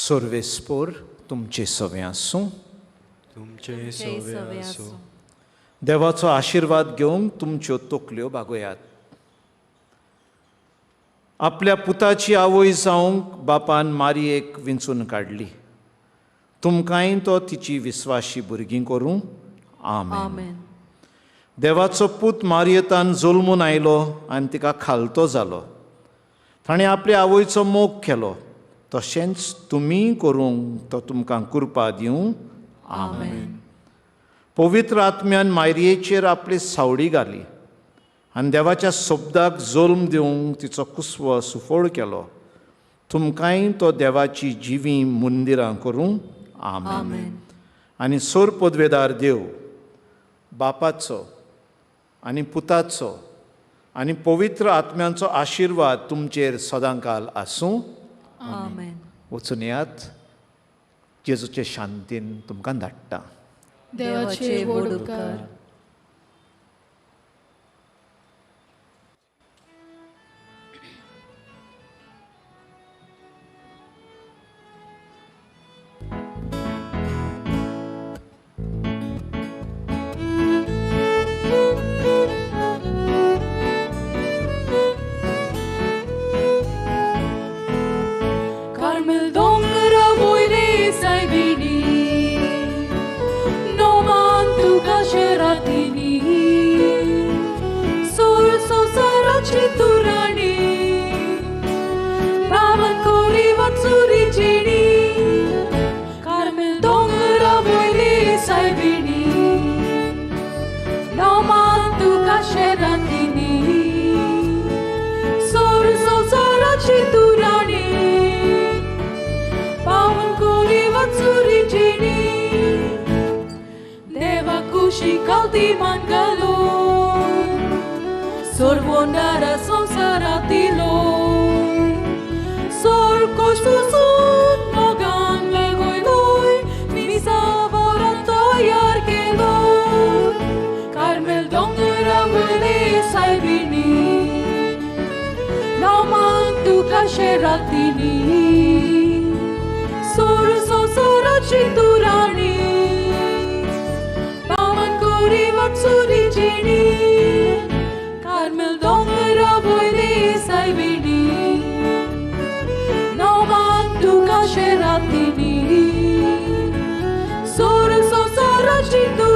सर्वेस्पोर तुमचे सवें आसूं. तुमचे सवे आसूं. देवाचो आशिर्वाद घेवंक तुमच्यो तकल्यो बागोयात. आपल्या पुताची आवय जावंक बापान मारयेक विंचून काडली. तुमकांय तो तिची विस्वाशी भुरगीं करूं. आमेन. देवाचो पूत मारयेतान जल्मून आयलो आनी तिका खालतो जालो. ताणें आपले आवयचो मोग केलो, तशेंच तुमी करूंक तो तुमकां कृपा दिवं. आमेन. पवित्र आत्म्यान मारयेचेर आपली सावडी घाली आनी देवाच्या शब्दाक जल्म दिवंक तिचो कुसवो सुफळ केलो. तुमकांय तो देवाची जिवीं मंदिरां करूं. आमेन. आनी सोर पदवेदार देव बापाचो आनी पुताचो आनी पवित्र आत्म्यांचो आशिर्वाद तुमचेर सदांकाल आसूं. आमेन. वचून येयात. जेजूचे शांतीन तुमकां धाडटा. देवाचे व्हड उपकार. Carmel dongra voile saibini, noman tuka sheratini, sol sosarachi turani, pavan kori vatsuri chini. Carmel dongra voile saibini, noman tuka sheratini, sol sosarachi turani. पावन कोरी वत्सुरी चेणी, देवा कुशी कल्ती मानगलो, सोरवोंडारा संसारातिलो, सोर कोसुसून मोगान वेगोयलोय, मिसा वरा तयार केलो. कार्मेल दोंगरा वयले सायबिणी, नामान तुका शेरातिनी, सोर संसाराची तुराणी, पावन कोरी वत्सुरी चेणी, कार्मेल दोंगरा वयले सायबिणी, नोमान तुका शेरातिनी, सोर संसाराची तुराणी.